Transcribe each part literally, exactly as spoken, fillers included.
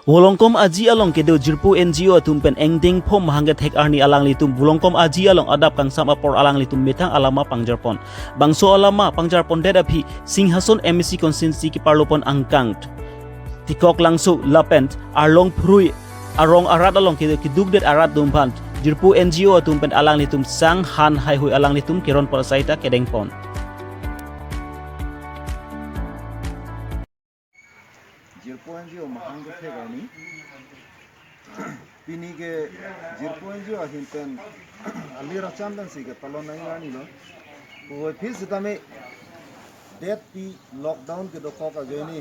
Volongkom Aji along kedo jirpo N G O atum pen engdeng pho mahang kethek arni alanglitum Volongkom Aji along adap kangsam apor alanglitum methang alama pangjarpon. Bangso alama pangjarpondet aphi Singhason M A C constituency keparlopon angkang Tikok Langso lapen Arlong Phrui arong arat along kedo kedukdet arat atum aphan jirpo N G O atum pen alanglitum sang han haihui alanglitum keron parsai ta kedengpon. Jirpo N G O mahang kethek arni. Pini ke jirpo N G O ahin pen ali racham pensi ketalon nangji arni lo. Puvoiphit sitame det pi lockdown kedokok ajoine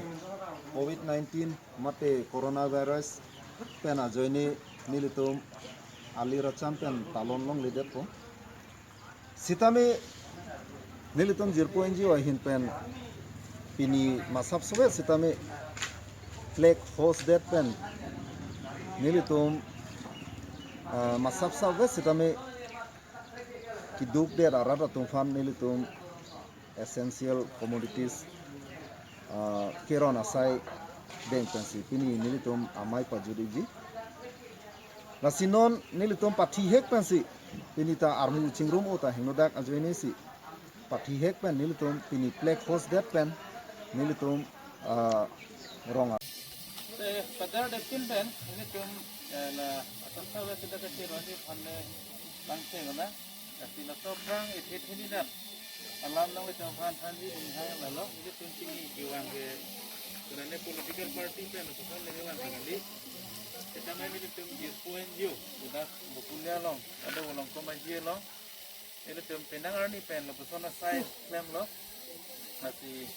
covid nineteen mate coronavirus pen ajoine nelitum ali racham pen talon longledetpo. Sitame nelitum jirpo N G O ahin pen pini masap sove sitame flag host det pen nelitum, ah, masap sove sitame kedukdet arat atum aphan nelitum essential commodities, ah, keron asai deng pensi pini nelitum amei pajut-ikji. Lasi non nelitum pathihek pensi pini ta armu chingrum-o ta hingnodak ajoine si pathihek pen nelitum pini flag host det pen nelitum, ah, rong a- Te pada depin pen nelitum, eh, la asam sawe sida kachero ni phanne bangse na. Lasi laso aphrang ethe theni dan alam nanglitum aphan thanji inghang lalo, nelitum chini kevang ke, kurane political party pen lapuson lagi vang kali. Sitame nelitum jirpo N G O, udah Bokulia along, ada Volongkom Aji along. Nelitum penang arni pen lapuson asai klemlo. Lasi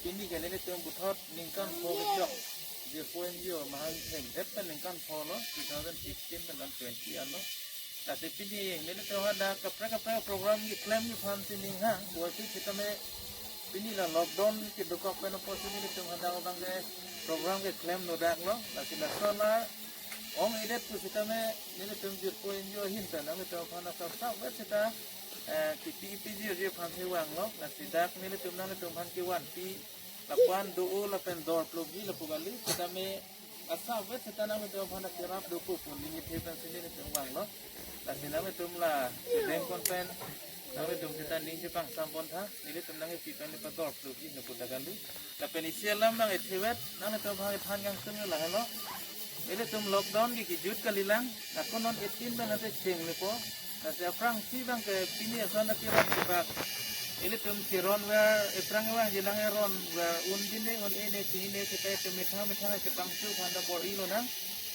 pini ke nelitum puthot ningkan pho kejok jirpo N G O mahang thengdet pen ningkan pho lo, two thousand fifteen pen twenty anlo. Lasi pini nelitum hadak kaprek kaprek program keklemji aphan si ninghang, puvoiphit sitame pini la lockdown kedokok pen apotsi nelitum hadak abang ke program keklem nodaklo. Lasi laso la ong-edet pusitame nelitum jirpo N G O ahin pen nanglitum aphan asap sap vet sita, eh, kipi kipi jirji aphan si vanglo. Lasi dak nelitum nanglitum aphan kevanpi lapu-an do-o lapen dor plokji lapu kali, sitame asap vet sita nanglitum aphan akerap dopo pu ning ithe pensi nelitum vanglo. Lasi nanglitum la kedengpon pen nanglitum sita ning chepangsam pontha, nelitum nangkipi pen nepador plokji lapu ta kali. Lapen isi alam nang ithe vet, nanglitum aphan kethan kangtung lahelo. Nelitum lockdown ke kejut kalilang, ako non eighteen pen ate chenglepo. Lasi aphrangsi abang ke pini ason ati ron kebak. Ilitum cheron ver, ephrang evang jilang eron ver, un dine, un-e ne, chi-e ne, seta itum methang methang chepangchu aphan ta bor-i lonang.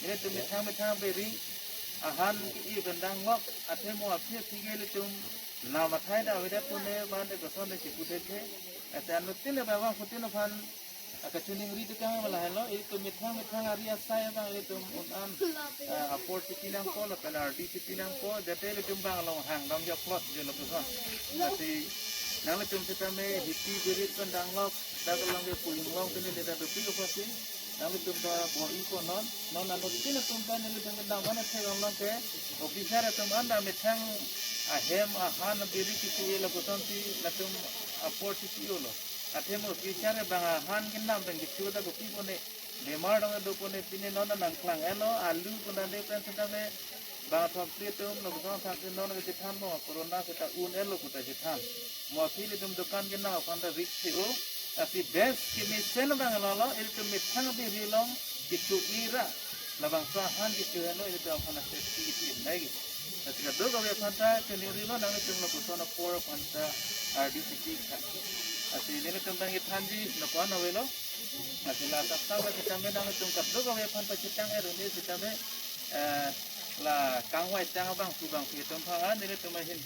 Ilitum methang methang beri ahan i pen danglok, athe mo aphi aphi ke ilitum nam athai ta avedet pune, ban de koson de chipu thethe. Ase anuttin le bang phutin aphan akachiningri tukang lahelo, ilitum methang methang ari asai abang ilitum un-an, eh, apor chipi nangpo lapen ardi chipi nangpo, jate ilitum bang along hang dam joklot je lapuson. Lasi nanglitum sitame hipi birit pen danglok, dak along ke pu inglong pini le ta dopik apotsi nanglitum ta bor-ipo non, non anuttin atum pen ilitum kedam an athek along ke officer atum an ta methang ahem ahan biri kipi-e lapusonsi latum apor chipi-olo. Athe mo officer abang ahan kedam pen kecho ta kopi pone, bemar dong do pone, pini non nangklang elo, alu puna de pen sitame bang thok si atum, lapuson thak si non kachethan mo, corona seta un-elo pu ta chethan. Mo aphi ilitum dukan kenang aphan ta risk si o, lasi best kemesen abang lolo, ilitum methang biri along kecho-i ra, labangso ahan kecho helo, ilitum aphan safety kitin lagi. Lasi kadokave aphan ta chiningrilo, nanglitum lapuson apor aphan ta ardi chipi tha. Lasi nelitum abang kethanji lapu-an avelo. Lasi la asap sap sitame nanglitum kadokave aphan ta chetang eruni sitame, eh, la kangvai tang abang pu abang pi atum aphan, nelitum ahin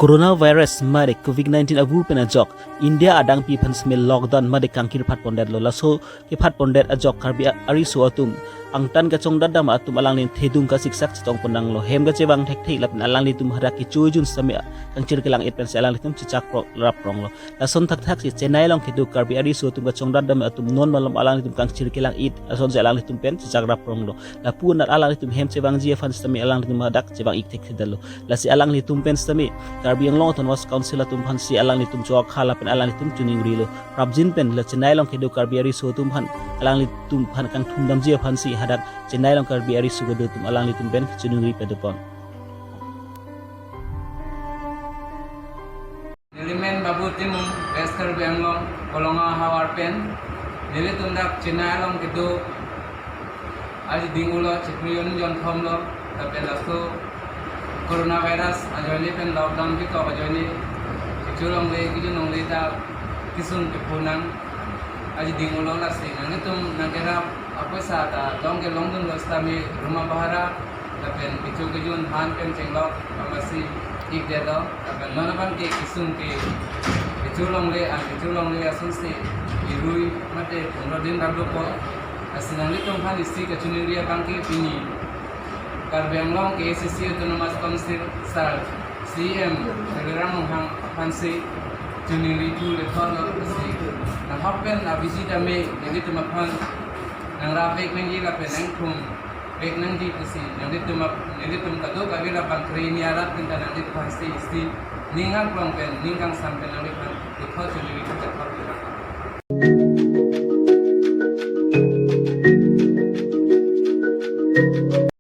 Coronavirus mate covid nineteen abur pen ajok India adangpi aphan semi lockdown mate kangkir phat pondetlo. Laso kephat pondet ajok Karbi a-, ariso atum angtan kachongdat dam atum alangli thedung kasiksak chetong pon nanglo. Hem kachevang thekthe lapen alanglitum hadak kecho-ijun sitame kangchir kelang-it pensi alanglitum chechak pro-, rap ronglo. Lason thakthak si Chennai along kedo Karbi ariso atum kachongdat dam atum non malom alanglitum kangchir kelang-it asonsi alanglitum pen chechak rap ronglo. Lapu anat alanglitum hem chevangji aphan sitame alanglitum hadak chevang-ik thekthedetlo. Lasi alanglitum pen sitame Karbi Anglong Autonomous Council atum aphansi alanglitum chokha lapen alanglitum choningrilo. Prapjin pen la Chennai along kedo Karbi ariso atum aphan alanglitum aphan kangthum damji aphansi hadak Chennai along Karbi ariso kedo atum alanglitum pen choningri padopon. Nelimen Babu Timung, West Karbi Anglong, Kolonga havar pen. Nelitum dak Chennai along kedo aji ding ulo chikri yon jon thomlo, lapen laso coronavirus ajoine pen lockdown ketok ajoine kecho longle, kecho longle ta kesung kephonang aji ding ulo. Lasi nanglitum nangkerap apoisa ta long kelongdunlo sitame room abhara lapen kecho kejun han pen chenglok amasi ikdetlo, lapen non abang ke kesung ke kecho longle an kecho longle asonsi irui mate pondro din rap dopo. Lasi nanglitum aphan isi kachiningri abang ke pini Karbi Anglong K A A C C Autonomous Council sir C E M Tuliram Ronghang aphansi chiningri thu le thon lo si. Nahok pen abisi tame nanglitum aphan nangrap vek nangji lapen nangthum vek nangji pusi nanglitum ap-, nanglitum kadokave labang kre ni arat pen ta nanglitum aphansi isi ning aklong pen ning kangsam pen nanglitum aphan puthot chiningri thu le thon lo.